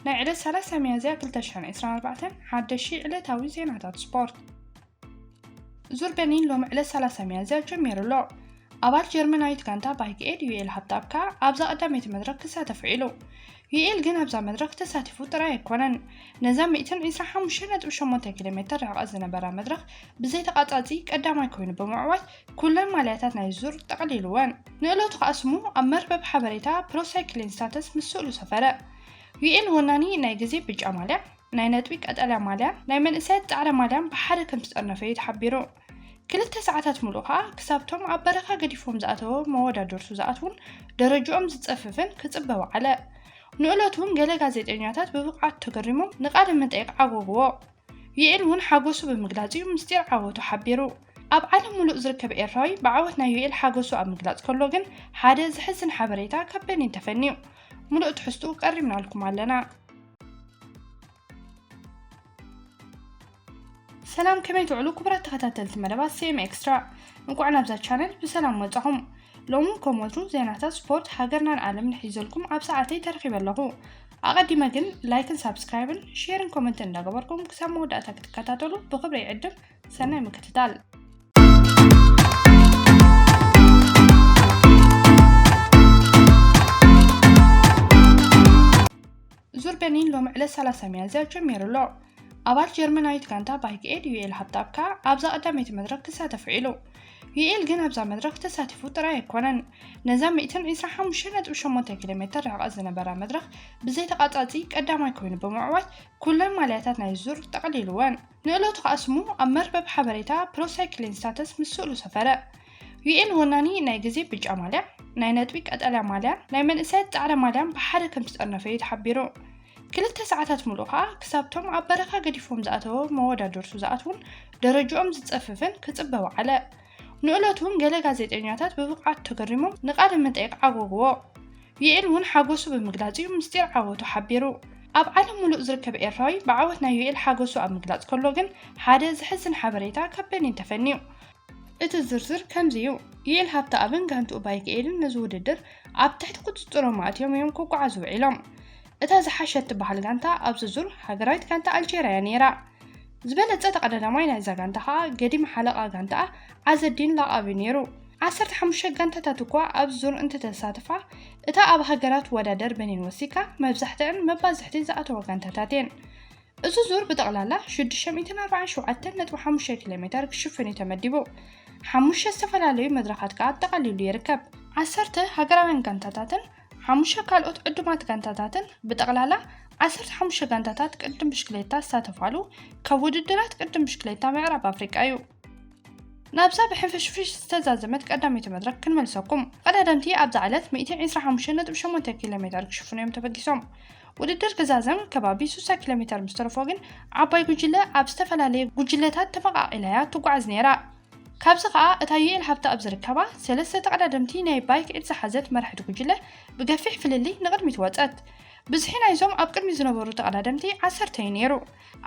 ናይ ዕለት ሰላሳ ሚያዝያ ክልተ ሽሕን ዕስራን ኣርባዕተን ሓደሽቲ ዕለታዊ ዜናታት ስፖርት። ዙር በርሊን ሎሚ ዕለት ሰላሳ ሚያዝያ ጀሚሩ ኣሎ። ኣባል ጀርመናዊት ጋንታ ባይክ ኤድ ዩኤል ሃብተኣብ ከኣ ኣብዛ ቀዳመይቲ መድረኽ ክሳተፍ ውዒሉ። ዩኤል ግን ኣብዛ መድረኽ ተሳቲፉ ጥራይ ኣይኮነን። ነዛ ሚእትን ዕስራን ሓሙሽተን ነጥቢ ሸሞንተ ኪሎ ሜተር ርሕቐት ዝነበራ መድረኽ ብዘይ ተቓጻጺ ቀዳማይ ኮይኑ ብምዕዋት ኩለን ማልያታት ናይ ዙር ጠቕሊልወን። ንእለቱ ከኣ ስሙ ኣብ መርበብ ሓበሬታ ፕሮ ሳይክሊን ስታተስ ምስ ስእሉ ሰፈረ። ዩኤል ወናኒ ናይ ግዜ ብጫ ማልያ፣ ናይ ነጥቢ ቀጠልያ ማልያን ናይ መንእሰያት ጻዕዳ ማልያን ብሓደ ከም ዝጠርነፈ እዩ ተሓቢሩ። ክልተ ሰዓታት ሙሉእ ከኣ ክሳብቶም ኣብ በረኻ ገዲፎም ዝኣተወ መወዳድርቱ ዝኣትዉን ደረጅኦም ዝጸፍፍን ክጽበ ወዓለ። ንእለቱ እውን ገለ ጋዜጠኛታት ብብቕዓቱ ተገሪሞም ንቃለ መጠይቕ ዓጎግዎ። ዩኤል እውን ሓጎሱ ብምግላጽ እዩ ምስጢር ዓወቱ ሓቢሩ። ኣብ ዓለም ሙሉእ ዝርከብ ኤርትራዊ ብዓወት ናይ ዩኤል ሓጎሱ ኣብ ምግላጽ ከሎ ግን ሓደ ዘሕዝን ሓበሬታ ካብ በርሊን ተፈንዩ። ሙሉእ ትሕዝትኡ ቀሪብናልኩም ኣለና። ሰላም፣ ከመይ ትውዕሉ ክቡራት ተኸታተልቲ መደባት ሲ ኤም ኤክስትራ? እንቋዕ ናብዛ ቻነል ብሰላም መጻኹም። ሎሚ ከም ወትሩ ዜናታት ስፖርት ሃገርናን ዓለምን ሒዘልኩም ኣብ ሰዓተይ ተረኺበ ኣለኹ። ኣቐዲመ ግን ላይክን ሳብስክራይብን ሼርን ኮመንትን እንዳገበርኩም ክሳብ መወዳእታ ክትከታተሉ ብኽብሪ ይዕድም። ሰናይ ምክትታል። ዙር በርሊን ሎሚ ዕለት ሰላሳ ሚያዝያ ጀሚሩ ኣሎ። ኣባል ጀርመናዊት ጋንታ ባይክ ኤድ ዩኤል ሃብተኣብ ከኣ ኣብዛ ቀዳመይቲ መድረኽ ክሳተፍ ውዒሉ። ዩኤል ግን ኣብዛ መድረኽ ተሳቲፉ ጥራይ ኣይኮነን። ነዛ ሚእትን ዕስራን ሓሙሽተን ነጥቢ ሸሞንተ ኪሎ ሜተር ርሕቐት ዝነበራ መድረኽ ብዘይ ተቓጻጺ ቀዳማይ ኮይኑ ብምዕዋት ኩለን ማልያታት ናይ ዙር ጠቕሊልወን። ንእለቱ ከኣ ስሙ ኣብ መርበብ ሓበሬታ ፕሮ ሳይክሊን ስታተስ ምስ ስእሉ ሰፈረ። ዩኤል ወናኒ ናይ ግዜ ብጫ ማልያ፣ ናይ ነጥቢ ቀጠልያ ማልያን ናይ መንእሰያት ጻዕዳ ማልያን ብሓደ ከም ዝጠርነፈ እዩ ተሓቢሩ። ክልተ ሰዓታት ሙሉእ ከኣ ክሳብቶም ኣብ በረኻ ገዲፎም ዝኣተወ መወዳድርቱ ዝኣትዉን ደረጅኦም ዝጸፍፍን ክጽበ ወዓለ። ንእለቱ እውን ገለ ጋዜጠኛታት ብብቕዓቱ ተገሪሞም ንቃለ መጠይቕ ዓጎግዎ። ዩኤል እውን ሓጎሱ ብምግላጽ እዩ ምስጢር ዓወቱ ሓቢሩ። ኣብ ዓለም ሙሉእ ዝርከብ ኤርትራዊ ብዓወት ናይ ዩኤል ሓጎሱ ኣብ ምግላጽ ከሎ ግን ሓደ ዘሕዝን ሓበሬታ ካብ በርሊን ተፈንዩ። እቲ ዝርዝር ከምዚ እዩ። ዩኤል ሃብተኣብን ጋንትኡ ባይክ ኤድን ነዚ ውድድር ኣብ ትሕቲ ቁጽጽሮም ኣእትዮም እዮም ክጓዓዙ ውዒሎም። እታ ዝሓሸት ትበሃል ጋንታ ኣብዚ ዙር ሃገራዊት ጋንታ ኣልጄርያ እያ ነይራ። ዝበለጸ ተቐዳዳማይ ናይዛ ጋንታ ከኣ ገዲም ሓለቓ ጋንታኣ ዓዘዲን ላቓብ እዩ ነይሩ። ዓሰርተ ሓሙሽተ ጋንታታት እኳ ኣብዚ ዙር እንተተሳተፋ፣ እታ ኣብ ሃገራት ወዳደር በርሊን ወሲካ መብዛሕትአን መባዝሕቲ ዝኣተዋ ጋንታታት እየን። እዚ ዙር ብጠቕላላ ሽዱሽተ ሚእትን ኣርባዓን ሸውዓተን ነጥቢ ሓሙሽተ ኪሎ ሜተር ክሽፍን እዩ ተመዲቡ። ሓሙሽተ ዝተፈላለዩ መድረኻት ከኣ ኣጠቓሊሉ ይርከብ። ዓሰርተ ሃገራውያን ጋንታታትን ሓሙሽተ ካልኦት ዕዱማት ጋንታታትን ብጠቕላላ ዓሰርተ ሓሙሽተ ጋንታታት ቅድድም ብሽክሌታ ዝሳተፋሉ ካብ ውድድራት ቅድድም ብሽክሌታ ምዕራብ ኣፍሪቃ እዩ። ናብዛ ብሕንፍሽፍሽ ዝተዛዘመት ቀዳመይቲ መድረኽ ክንመልሰኩም። ቀዳደምቲ ኣብዛ ዕለት ሚእቲ ዕስራን ሓሙሽተን ነጥቢ ሸሞንተ ኪሎ ሜተር ክሽፍኑ እዮም ተበጊሶም። ውድድር ክዛዘም ከባቢ ስሳ ኪሎ ሜተር ምስ ተረፎ ግን ዓባይ ጉጅለ ኣብ ዝተፈላለየ ጉጅለታት ተመቓቒላ እያ ትጓዓዝ ነይራ። ካብዚ ኸኣ እታ ዩኤል ሃብተኣብ ዝርከባ ሰለስተ ተቐዳደምቲ ናይ ባይክ ኤድ ዝሓዘት መራሒት ጉጅለ ብገፊሕ ፍልልይ ንቕድሚት ወጸት። ብዝሒ ናይዞም ኣብ ቅድሚት ዝነበሩ ተቐዳደምቲ ዓሰርተ እዩ ነይሩ።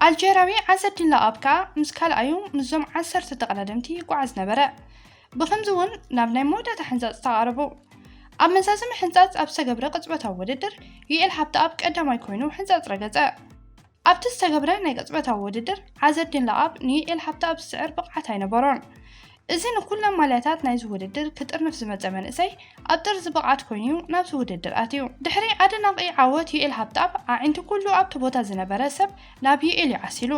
ኣልጀርያዊ ዓዘዲን ላኣብ ከኣ ምስ ካልኣዩ ምስዞም ዓሰርተ ተቐዳደምቲ ይጓዓዝ ነበረ። ብኸምዚ እውን ናብ ናይ መወዳእታ ሕንጻጽ ተቓረቡ። ኣብ መዛዘሚ ሕንጻጽ ኣብ ዝተገብረ ቅጽበታዊ ውድድር ዩኤል ሃብተኣብ ቀዳማይ ኮይኑ ሕንጻጽ ረገጸ። ኣብቲ ዝተገብረ ናይ ቅጽበታዊ ውድድር ዓዘዲን ላኣብ ንዩኤል ሃብተኣብ ዝስዕር ብቕዓት ኣይነበሮን። እዚ ንኩለን ማልያታት ናይዚ ውድድር ክጥርንፍ ዝመጸ መንእሰይ ኣብ ጥርዚ ብቕዓት ኮይኑ ናብዚ ውድድር ኣትዩ። ድሕሪ ኣደናቒ ዓወት ዩኤል ሃብተኣብ ኣዒንቱ ኩሉ ኣብቲ ቦታ ዝነበረ ሰብ ናብ ዩኤል እዩ ዓሲሉ።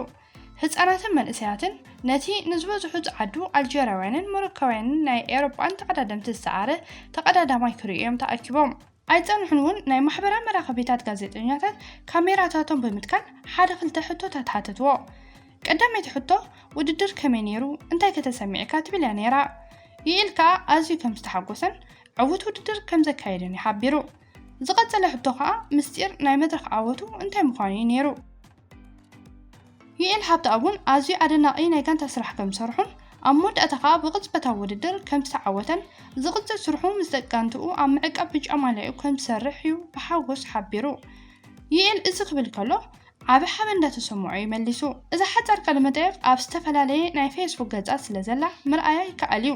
ህጻናትን መንእሰያትን ነቲ ንዝበዝሑ ጸዓዱ ኣልጀርያውያንን ሞሮካውያንን ናይ ኤውሮጳን ተቐዳደምቲ ዝሰዓረ ተቐዳዳማይ ክርእዩ እዮም ተኣኪቦም። ኣይጸንሑን እውን ናይ ማሕበራዊ መራኸቢታት ጋዜጠኛታት ካሜራታቶም ብምትካል ሓደ ክልተ ሕቶታት ሓተትዎ። ቀዳመይቲ ሕቶ ውድድር ከመይ ነይሩ እንታይ ከተሰሚዕካ ትብል እያ ነይራ። ዩኤል ከኣ ኣዝዩ ከም ዝተሓጎሰን ዕዉት ውድድር ከም ዘካየደን እዩ ሓቢሩ። ዝቐጸለ ሕቶ ከኣ ምስጢር ናይ መድረኽ ዓወቱ እንታይ ምዃኑ እዩ ነይሩ። ዩኤል ሃብተኣብ እውን ኣዝዩ ኣደናቒ ናይ ጋንታ ስራሕ ከም ዝሰርሑን ኣብ መወዳእታ ከኣ ብቕጽበታዊ ውድድር ከም ዝተዓወተን ዝቕጽል ስርሑ ምስ ደቂ ጋንትኡ ኣብ ምዕቃብ ብጫ ማልያኡ ከም ዝሰርሕ እዩ ብሓጎስ ሓቢሩ። ዩኤል እዚ ክብል ከሎ ዓቢ ሓበን እንዳተሰምዖ እዩ መሊሱ። እዛ ሓጻር ቃለ መጠይቕ ኣብ ዝተፈላለየ ናይ ፌስቡክ ገጻት ስለ ዘላ ምርኣያ ይከኣል እዩ።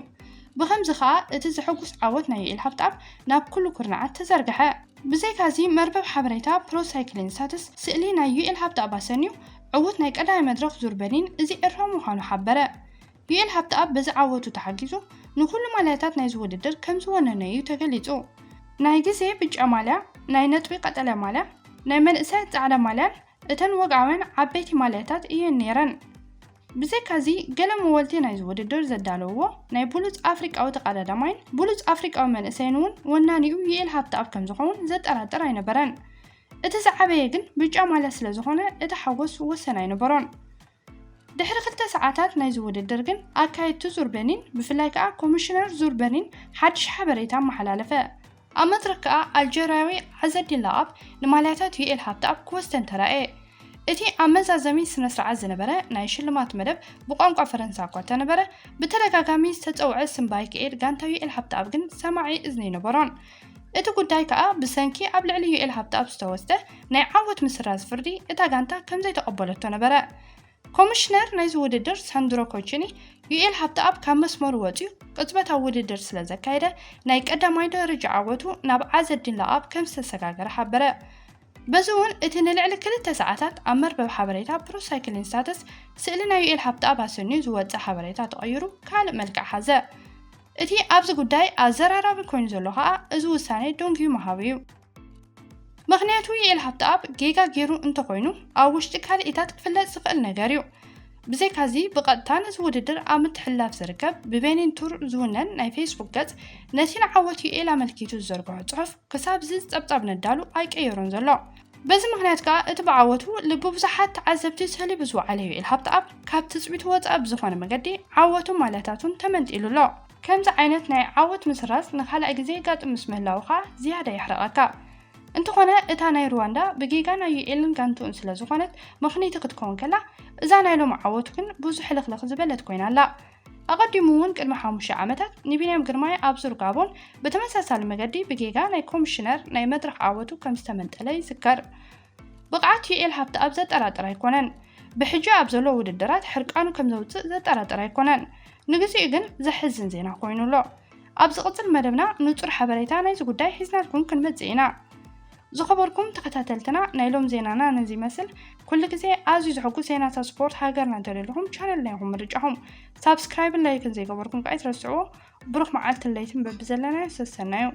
ብኸምዚ ከኣ እቲ ዘሐጉስ ዓወት ናይ ዩኤል ሃብተኣብ ናብ ኩሉ ኩርናዓት ተዘርግሐ። ብዘይካዚ መርበብ ሓበሬታ ፕሮሳይክሊን ስታትስ ስእሊ ናይ ዩኤል ሃብተኣብ ኣሰንዩ ዕውት ናይ ቀዳማይ መድረኽ ዙር በርሊን እዚ ዕራዊ ምዃኑ ሓበረ። ዩኤል ሃብተኣብ በዚ ዓወቱ ተሓጊዙ ንኹሉ ማልያታት ናይዚ ውድድር ከም ዝወነነ እዩ ተገሊጹ። ናይ ግዜ ብጫ ማልያ፣ ናይ ነጥቢ ቀጠልያ ማልያ፣ ናይ መንእሰያት ጻዕዳ ማልያን እተን ወግዓውያን ዓበይቲ ማልያታት እየን ነይረን። ብዘይካዚ ገለ መወልቲ ናይዚ ውድድር ዘዳለውዎ ናይ ብሉጽ ኣፍሪቃዊ ተቐዳዳማይን ብሉጽ ኣፍሪቃዊ መንእሰይን እውን ወናኒኡ ዩኤል ሃብተኣብ ከም ዝኸውን ዘጠራጥር ኣይነበረን። እቲ ዝዓበየ ግን ብጫ ማልያ ስለ ዝኾነ እቲ ሓጎስ ወሰን ኣይነበሮን። ድሕሪ ክልተ ሰዓታት ናይዚ ውድድር ግን ኣካየድቲ ዙር በርሊን ብፍላይ ከኣ ኮሚሽነር ዙር በርሊን ሓድሽ ሓበሬታ ኣመሓላለፈ። ኣብ መድረኽ ከኣ ኣልጀርያዊ ዓዘዲን ላኣብ ንማልያታት ዩኤል ሃብተኣብ ክወስተን ተራእየ። እቲ ኣብ መዛዘሚ ስነ ስርዓት ዝነበረ ናይ ሽልማት መደብ ብቋንቋ ፈረንሳ እኳ እንተነበረ ብተደጋጋሚ ዝተጸውዐ ስም ባይክ ኤድ ጋንታ ዩኤል ሃብተኣብ ግን ሰማዒ እዝኒ ኣይነበሮን። እቲ ጉዳይ ከኣ ብሰንኪ ኣብ ልዕሊ ዩኤል ሃብተኣብ ዝተወስደ ናይ ዓወት ምስራዝ ፍርዲ እታ ጋንታ ከም ዘይተቐበለቶ ነበረ። ኮሚሽነር ናይዚ ውድድር ሳንድሮ ኮቺኒ ዩኤል ሃብተኣብ ካብ መስመሩ ወጺኡ ቅጽበታዊ ውድድር ስለ ዘካየደ ናይ ቀዳማይ ደረጃ ዓወቱ ናብ ዓዘዲን ላኣብ ከም ዝተሰጋገረ ሓበረ። በዚ እውን እቲ ንልዕሊ ክልተ ሰዓታት ኣብ መርበብ ሓበሬታ ፕሮሳይክሊን ስታትስ ስእሊ ናይ ዩኤል ሃብተኣብ ኣሰንዩ ዝወጸ ሓበሬታ ተቐይሩ ካልእ መልክዕ ሓዘ። እቲ ኣብዚ ጉዳይ ኣዘራራቢ ኮይኑ ዘሎ ከኣ እዚ ውሳኔ ደንጉዩ ምሃቡ እዩ። ምኽንያቱ ዩኤል ሃብተኣብ ጌጋ ገይሩ እንተኾይኑ ኣብ ውሽጢ ካልኢታት ክፍለጥ ዝኽእል ነገር እዩ። ብዘይካዚ ብቐጥታ ነዚ ውድድር ኣብ ምትሕልላፍ ዝርከብ ብቤኒን ቱር ዝውነን ናይ ፌስቡክ ገጽ ነቲ ንዓወት ዩኤል ኣመልኪቱ ዝዘርግሖ ጽሑፍ ክሳብ እዚ ጸብጻብ ነዳሉ ኣይቀየሮን ዘሎ። በዚ ምኽንያት ከኣ እቲ ብዓወቱ ልቢ ብዙሓት ተዓዘብቲ ሰሊቡ ዝወዓለ ዩኤል ሃብተኣብ ካብ ትጽቢቱ ወጻኢ ብዝኾነ መገዲ ዓወቱን ማልያታቱን ተመንጢሉ ኣሎ። ከምዚ ዓይነት ናይ ዓወት ምስራዝ ንኻልኣይ ግዜ የጋጥም ምስ ምህላዉ ከኣ ዝያዳ የሕርቐካ። እንተኾነ እታ ናይ ሩዋንዳ ብጌጋ ናይ ዩኤልን ጋንትኡን ስለ ዝኾነት ምኽንይቲ ክትከውን ከላ፣ እዛ ናይ ሎሚ ዓወቱ ግን ብዙሕ ሕልኽልኽ ዝበለት ኮይና ኣላ። ኣቐዲሙ እውን ቅድሚ ሓሙሽተ ዓመታት ንቢንያም ግርማይ ኣብ ዙር ጋቦን ብተመሳሳሊ መገዲ ብጌጋ ናይ ኮሚሽነር ናይ መድረኽ ዓወቱ ከም ዝተመንጠለ ይዝከር። ብቕዓት ዩኤል ሃብተኣብ ዘጠራጥር ኣይኮነን። ብሕጂ ኣብ ዘሎ ውድድራት ሕርቃኑ ከም ዘውጽእ ዘጠራጥር ኣይኮነን። ንግዚኡ ግን ዘሕዝን ዜና ኮይኑ ኣሎ። ኣብ ዝቕጽል መደብና ንጹር ሓበሬታ ናይዚ ጉዳይ ሒዝናልኩም ክንመጽእ ኢና። ዝኸበርኩም ተኸታተልትና፣ ናይ ሎም ዜናና ነዚ ይመስል። ኩሉ ግዜ ኣዝዩ ዘሐጉስ ዜናታት ስፖርት ሃገርና እንተደሊኹም ቻነልና ኢኹም ምርጫኹም። ሳብስክራይብን ላይክን ዘይገበርኩም ከኣ ኣይትረስዕዎ። ብሩኽ መዓልትን ለይትን በብዘለናዮ ሰሰናዩ።